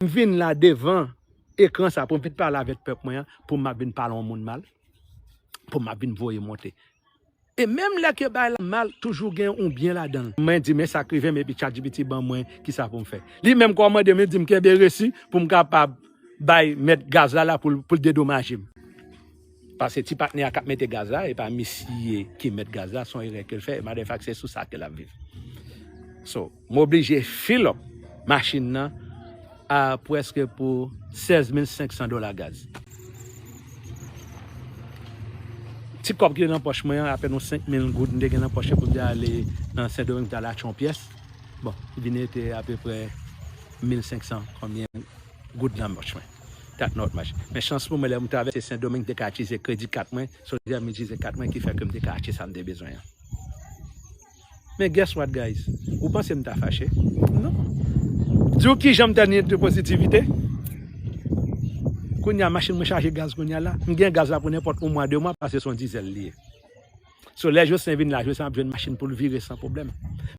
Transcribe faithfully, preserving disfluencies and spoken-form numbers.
M vin la devan ekran sa pou m vin pale avèk pèp mwen an, pou m ap vin pale yon moun mal, pou m ap vin voye monte. E menm lè ke bagay la mal, toujou gen yon byen ladan l. Mwen di, men sa k rive m, epi ChatGPT ban mwen kisa pou m fè. Li menm kòmande m, li di m kenbe resi pou m kapab bay mèt gaz la, la pou l, pou l dedomaje m. Paske ti patnè a k ap mete gaz la, e pa misye ki mèt gaz la, se yon erè ke l fè, e matter of fact, se sou sa ke l ap viv. So, m oblije fill up machin nan a prèske pou sèz mil senk san dola gaz. Ti kòb ki te nan pòch mwen an, apèn yon senk mil goud m te gen nan pòch mwen pou m te ale nan Sendomeng, m te ale achte yon pyès. Bon, li vin rete apeprè mil senk san konbyen goud nan pòch mwen. That not much. Men chans pou mwen, lè m travèse Sendomeng, m te ka itilize kredi kat mwen, so lè m itilize kat mwen ki fè ke m te ka achte sa m te bezwen an. Men guess what, guys? Ou panse m ta fache? Non. Di w kijan m te ni de pozitivite? Kounye a, machin mwen chaje gaz kounye a la. M gen gaz la pou nenpòt yon mwa, de mwa, paske se yon dizèl li ye. So, lè Jocelyn vin la, Jocelyn ap jwenn machin pou l vire san pwoblèm.